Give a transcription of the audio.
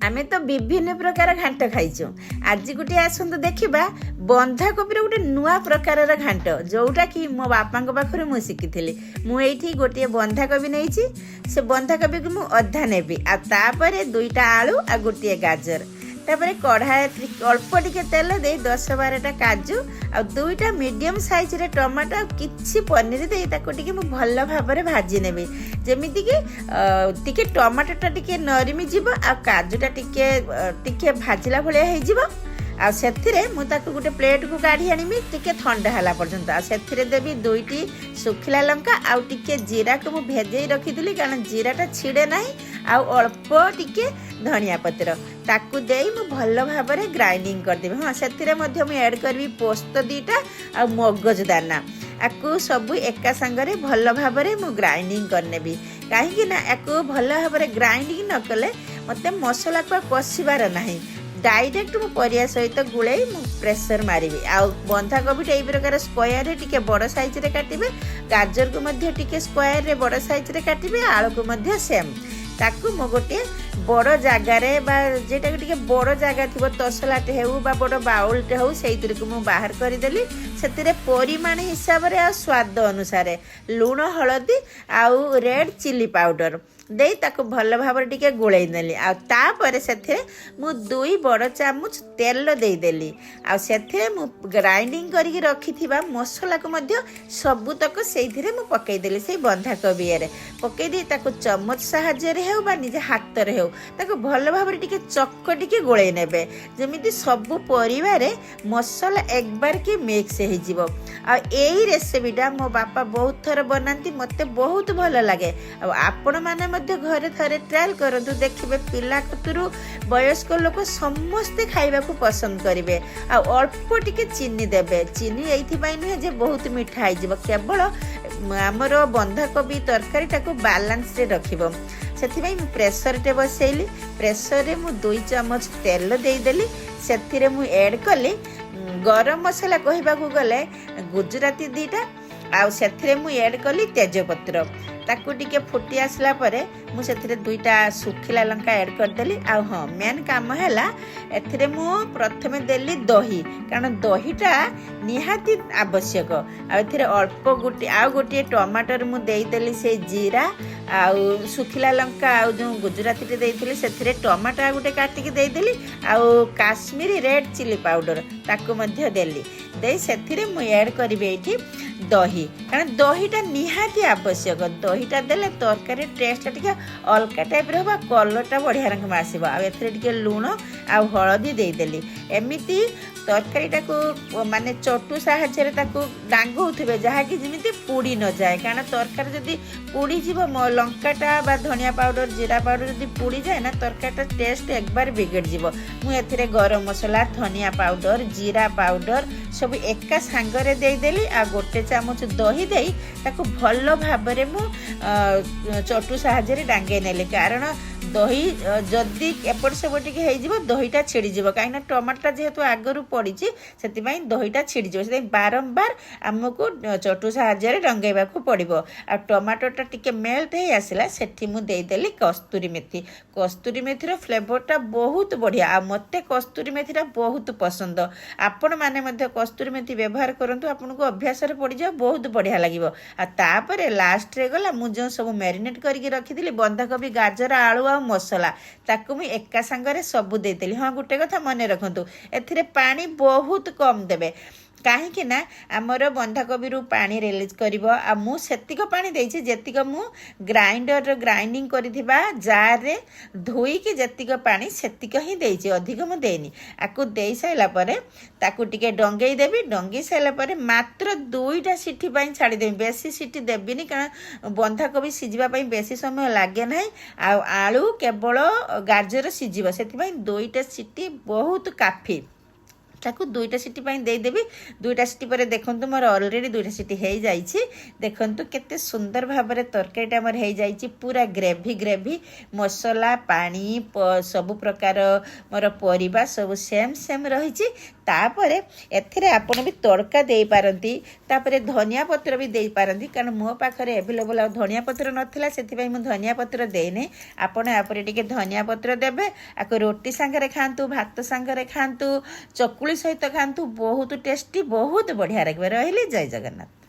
ଆମେ ତ ବିଭିନ୍ନ ପ୍ରକାର ଘାଣ୍ଟ ଖାଇଛୁ। ଆଜି ଗୋଟିଏ ଆସନ୍ତୁ ଦେଖିବା ବନ୍ଧାକୋବିର ଗୋଟେ ନୂଆ ପ୍ରକାରର ଘାଣ୍ଟ, ଯେଉଁଟାକି ମୋ ବାପାଙ୍କ ପାଖରୁ ମୁଁ ଶିଖିଥିଲି। ମୁଁ ଏଇଠି ଗୋଟିଏ ବନ୍ଧାକୋବି ନେଇଛି। ସେ ବନ୍ଧାକୋବିକୁ ମୁଁ ଅଧା ନେବି ଆଉ ତାପରେ ଦୁଇଟା ଆଳୁ ଆଉ ଗୋଟିଏ ଗାଜର। ତାପରେ କଢ଼ା ଅଳ୍ପ ଟିକେ ତେଲ ଦେଇ 10-12ଟା କାଜୁ ଆଉ ଦୁଇଟା ମିଡ଼ିୟମ୍ ସାଇଜ୍ରେ ଟମାଟୋ ଆଉ କିଛି ପନିର ଦେଇ ତାକୁ ଟିକେ ମୁଁ ଭଲ ଭାବରେ ଭାଜି ନେବି, ଯେମିତିକି ଟିକେ ଟମାଟୋଟା ଟିକେ ନରମି ଯିବ ଆଉ କାଜୁଟା ଟିକେ ଟିକେ ଭାଜିଲା ଭଳିଆ ହେଇଯିବ। ଆଉ ସେଥିରେ ମୁଁ ତାକୁ ଗୋଟେ ପ୍ଲେଟ୍କୁ କାଢ଼ି ଆଣିବି ଟିକେ ଥଣ୍ଡା ହେଲା ପର୍ଯ୍ୟନ୍ତ। ଆଉ ସେଥିରେ ଦେବି ଦୁଇଟି ଶୁଖିଲା ଲଙ୍କା ଆଉ ଟିକେ ଜିରାକୁ ମୁଁ ଭେଜେଇ ରଖିଥିଲି, କାରଣ ଜିରାଟା ଛିଡ଼େ ନାହିଁ, ଆଉ ଅଳ୍ପ ଟିକେ ଧନିଆ ପତ୍ର। ତାକୁ ଦେଇ ମୁଁ ଭଲ ଭାବରେ ଗ୍ରାଇଣ୍ଡିଙ୍ଗ କରିଦେବି। ହଁ, ସେଥିରେ ମଧ୍ୟ ମୁଁ ଆଡ଼୍ କରିବି ପୋସ୍ତ ଦୁଇଟା ଆଉ ମଗଜ ଦାନା। ଆକୁ ସବୁ ଏକା ସାଙ୍ଗରେ ଭଲ ଭାବରେ ମୁଁ ଗ୍ରାଇଣ୍ଡିଙ୍ଗ କରିନେବି, କାହିଁକି ନା ୟାକୁ ଭଲ ଭାବରେ ଗ୍ରାଇଣ୍ଡିଙ୍ଗ ନ କଲେ ମୋତେ ମସଲାକୁ ଆଉ କଷିବାର ନାହିଁ। ଡାଇରେକ୍ଟ ମୁଁ ପରିବା ସହିତ ଗୋଳେଇ ମୁଁ ପ୍ରେସର ମାରିବି। ଆଉ ବନ୍ଧାକୋବିଟା ଏଇ ପ୍ରକାର ସ୍କୋୟାରରେ ଟିକେ ବଡ଼ ସାଇଜରେ କାଟିବେ, ଗାଜରକୁ ମଧ୍ୟ ଟିକେ ସ୍କୋୟାରରେ ବଡ଼ ସାଇଜରେ କାଟିବେ, ଆଳୁକୁ ମଧ୍ୟ ସେମ୍। ତାକୁ ମୁଁ ଗୋଟିଏ ବଡ଼ ଜାଗାରେ ବା ଯେଉଁଟାକି ଟିକେ ବଡ଼ ଜାଗା ଥିବ, ତସଲାଟେ ହେଉ ବା ବଡ଼ ବାଉଲଟେ ହେଉ, ସେଇଥିରକୁ ମୁଁ ବାହାର କରିଦେଲି। ସେଥିରେ ପରିମାଣ ହିସାବରେ ଆଉ ସ୍ୱାଦ ଅନୁସାରେ ଲୁଣ, ହଳଦୀ ଆଉ ରେଡ଼୍ ଚିଲି ପାଉଡ଼ର ଦେଇ ତାକୁ ଭଲ ଭାବରେ ଟିକେ ଗୋଳେଇ ନେଲି। ଆଉ ତାପରେ ସେଥିରେ ମୁଁ 2 ବଡ଼ ଚାମଚ ତେଲ ଦେଇଦେଲି। ଆଉ ସେଥିରେ ମୁଁ ଗ୍ରାଇଣ୍ଡିଙ୍ଗ କରିକି ରଖିଥିବା ମସଲାକୁ ମଧ୍ୟ ସବୁତକ ସେଇଥିରେ ମୁଁ ପକାଇଦେଲି। ସେଇ ବନ୍ଧାକୋବି ଇଏରେ ପକାଇ ଦେଇ ତାକୁ ଚମଚ ସାହାଯ୍ୟରେ ହେଉ ବା ନିଜ ହାତରେ ହେଉ, ତାକୁ ଭଲ ଭାବରେ ଟିକେ ଚକଟିକି ଗୋଳେଇ ନେବେ, ଯେମିତି ସବୁ ପରିବାରେ ମସଲା ଏକବାର କି ମିକ୍ସ ହେଇଯିବ। ଆଉ ଏଇ ରେସିପିଟା ମୋ ବାପା ବହୁତ ଥର ବନାନ୍ତି, ମୋତେ ବହୁତ ଭଲ ଲାଗେ। ଆଉ ଆପଣମାନେ ମଧ୍ୟ ଘରେ ଥରେ ଟ୍ରାଏଲ୍ କରନ୍ତୁ, ଦେଖିବେ ପିଲା କତୁରୁ ବୟସ୍କ ଲୋକ ସମସ୍ତେ ଖାଇବାକୁ ପସନ୍ଦ କରିବେ। ଆଉ ଅଳ୍ପ ଟିକେ ଚିନି ଦେବେ। ଚିନି ଏଇଥିପାଇଁ ନୁହେଁ ଯେ ବହୁତ ମିଠା ହେଇଯିବ, କେବଳ ଆମର ବନ୍ଧାକୋବି ତରକାରୀଟାକୁ ବାଲାନ୍ସରେ ରଖିବ। ସେଥିପାଇଁ ମୁଁ ପ୍ରେସରଟେ ବସେଇଲି। ପ୍ରେସରରେ ମୁଁ 2 ଚାମଚ ତେଲ ଦେଇଦେଲି। ସେଥିରେ ମୁଁ ଏଡ଼୍ କଲି ଗରମ ମସଲା, କହିବାକୁ ଗଲେ ଗୁଜୁରାତି ଦୁଇଟା, ଆଉ ସେଥିରେ ମୁଁ ଏଡ଼୍ କଲି ତେଜପତ୍ର। ତାକୁ ଟିକେ ଫୁଟି ଆସିଲା ପରେ ମୁଁ ସେଥିରେ ଦୁଇଟା ଶୁଖିଲା ଲଙ୍କା ଏଡ଼୍ କରିଦେଲି। ଆଉ ହଁ, ମେନ୍ କାମ ହେଲା ଏଥିରେ ମୁଁ ପ୍ରଥମେ ଦେଲି ଦହି, କାରଣ ଦହିଟା ନିହାତି ଆବଶ୍ୟକ। ଆଉ ଏଥିରେ ଅଳ୍ପ ଗୋଟିଏ ଆଉ ଗୋଟିଏ ଟମାଟର ମୁଁ ଦେଇଦେଲି। ସେଇ ଜିରା ଆଉ ଶୁଖିଲା ଲଙ୍କା ଆଉ ଯେଉଁ ଗୁଜୁରାତିଟେ ଦେଇଥିଲି, ସେଥିରେ ଟମାଟୋ ଆଉ ଗୋଟେ କାଟିକି ଦେଇଦେଲି ଆଉ କାଶ୍ମୀରୀ ରେଡ଼୍ ଚିଲି ପାଉଡ଼ର ତାକୁ ମଧ୍ୟ ଦେଲି। ଦେଇ ସେଥିରେ ମୁଁ ଆଡ଼୍ କରିବି ଏଇଠି ଦହି, କାରଣ ଦହିଟା ନିହାତି ଆବଶ୍ୟକ। ଦହିଟା ଦେଲେ ତରକାରୀ ଟେଷ୍ଟଟା ଟିକେ ଅଲଗା ଟାଇପ୍ର ହେବ, କଲର୍ଟା ବଢ଼ିଆ ରକମ ଆସିବ। ଆଉ ଏଥିରେ ଟିକେ ଲୁଣ ଆଉ ହଳଦୀ ଦେଇଦେଲି। ଏମିତି ତରକାରୀଟାକୁ ମାନେ ଚଟୁ ସାହାଯ୍ୟରେ ତାକୁ ଡାଙ୍ଗଉଥିବେ, ଯାହାକି ଯେମିତି ପୋଡ଼ି ନଯାଏ, କାରଣ ତରକାରୀ ଯଦି ପୋଡ଼ିଯିବ, ଲଙ୍କାଟା ବା ଧନିଆ ପାଉଡ଼ର, ଜିରା ପାଉଡ଼ର ଯଦି ପୋଡ଼ିଯାଏ ନା, ତରକାରୀଟା ଟେଷ୍ଟ ଏକବାର ବିଗିଡ଼ିଯିବ। ମୁଁ ଏଥିରେ ଗରମ ମସଲା, ଧନିଆ ପାଉଡ଼ର, ଜିରା ପାଉଡ଼ର ସବୁ ଏକା ସାଙ୍ଗରେ ଦେଇଦେଲି। ଆଉ ଗୋଟେ ଚାମଚ ଦହି ଦେଇ ତାକୁ ଭଲ ଭାବରେ ମୁଁ ଚଟୁ ସାହାଯ୍ୟରେ ଡାଙ୍ଗେଇ ନେଲି, କାରଣ ଦହି ଯଦି ଏପଟ ସେପଟ ଟିକେ ହେଇଯିବ, ଦହିଟା ଛିଡ଼ିଯିବ, କାହିଁକିନା ଟମାଟୋଟା ଯେହେତୁ ଆଗରୁ ପଡ଼ିଛି, ସେଥିପାଇଁ ଦହିଟା ଛିଡ଼ିଯିବ। ସେଥିପାଇଁ ବାରମ୍ବାର ଆମକୁ ଚଟୁ ସାହାଯ୍ୟରେ ଡଙ୍ଗେଇବାକୁ ପଡ଼ିବ। ଆଉ ଟମାଟୋଟା ଟିକେ ମେଲ୍ଟ ହେଇ ଆସିଲା, ସେଠି ମୁଁ ଦେଇଦେଲି କସ୍ତୁରୀ ମେଥି। କସ୍ତୁରୀ ମେଥିର ଫ୍ଲେଭରଟା ବହୁତ ବଢ଼ିଆ ଆଉ ମୋତେ କସ୍ତୁରୀ ମେଥିଟା ବହୁତ ପସନ୍ଦ। ଆପଣମାନେ ମଧ୍ୟ କସ୍ତୁରୀ ମେଥି ବ୍ୟବହାର କରନ୍ତୁ, ଆପଣଙ୍କୁ ଅଭ୍ୟାସରେ ପଡ଼ିଯିବ, ବହୁତ ବଢ଼ିଆ ଲାଗିବ। ଆଉ ତାପରେ ଲାଷ୍ଟରେ ଗଲା ମୁଁ ଯେଉଁ ସବୁ ମ୍ୟାରିନେଟ୍ କରିକି ରଖିଥିଲି ବନ୍ଧାକୋବି, ଗାଜର, ଆଳୁ ଆଉ ମସଲା, ତାକୁ ମୁଁ ଏକା ସାଙ୍ଗରେ ସବୁ ଦେଇଦେଲି। ହଁ, ଗୋଟେ କଥା ମନେ ରଖନ୍ତୁ, ଏଥିରେ ପାଣି ବହୁତ କମ୍ ଦେବେ, କାହିଁକି ନା ଆମର ବନ୍ଧାକୋବିରୁ ପାଣି ରିଲିଜ୍ କରିବ। ଆଉ ମୁଁ ସେତିକ ପାଣି ଦେଇଛି ଯେତିକ ମୁଁ ଗ୍ରାଇଣ୍ଡର ଗ୍ରାଇଣ୍ଡିଙ୍ଗ କରିଥିବା ଜାର୍ରେ ଧୋଇକି ଯେତିକ ପାଣି ସେତିକ ହିଁ ଦେଇଛି, ଅଧିକ ମୁଁ ଦେଇନି। ଆକୁ ଦେଇ ସାରିଲା ପରେ ତାକୁ ଟିକେ ଡଙ୍ଗେଇ ଦେବି। ଡଙ୍ଗେଇ ସାରିଲା ପରେ ମାତ୍ର ଦୁଇଟା ସିଟି ପାଇଁ ଛାଡ଼ିଦେବି, ବେଶୀ ସିଟି ଦେବିନି, କାରଣ ବନ୍ଧାକୋବି ସିଝିବା ପାଇଁ ବେଶୀ ସମୟ ଲାଗେ ନାହିଁ ଆଉ ଆଳୁ କେବଳ ଗାଜର ସିଝିବ। ସେଥିପାଇଁ ଦୁଇଟା ସିଟି ବହୁତ କାଫି। ତାକୁ 2ଟା ସିଟି ପାଇଁ ଦେଇଦେବି। 2ଟା ସିଟି ପରେ ଦେଖନ୍ତୁ, ମୋର ଅଲରେଡ଼ି 2ଟା ସିଟି ହେଇଯାଇଛି। ଦେଖନ୍ତୁ, କେତେ ସୁନ୍ଦର ଭାବରେ ତରକାରୀଟା ଆମର ହେଇଯାଇଛି। ପୁରା ଗ୍ରେଭି ଗ୍ରେଭି, ମସଲା, ପାଣି, ସବୁ ପ୍ରକାର ମୋର ପରିବା ସବୁ ସେମ୍ ସେମ୍ ରହିଛି। ତାପରେ ଏଥିରେ ଆପଣ ବି ତଡ଼କା ଦେଇପାରନ୍ତି, ତାପରେ ଧନିଆ ପତ୍ର ବି ଦେଇପାରନ୍ତି। କାରଣ ମୋ ପାଖରେ ଆଭେଲେବଲ୍ ଆଉ ଧନିଆ ପତ୍ର ନଥିଲା, ସେଥିପାଇଁ ମୁଁ ଧନିଆ ପତ୍ର ଦେଇନି। ଆପଣ ୟାପରେ ଟିକେ ଧନିଆ ପତ୍ର ଦେବେ। ଆକୁ ରୁଟି ସାଙ୍ଗରେ ଖାଆନ୍ତୁ, ଭାତ ସାଙ୍ଗରେ ଖାଆନ୍ତୁ, ଚକୁଳି ସହିତ ଖାଆନ୍ତୁ, ବହୁତ ଟେଷ୍ଟି, ବହୁତ ବଢ଼ିଆ ଲାଗିବ। ରହିଲି, ଜୟ ଜଗନ୍ନାଥ।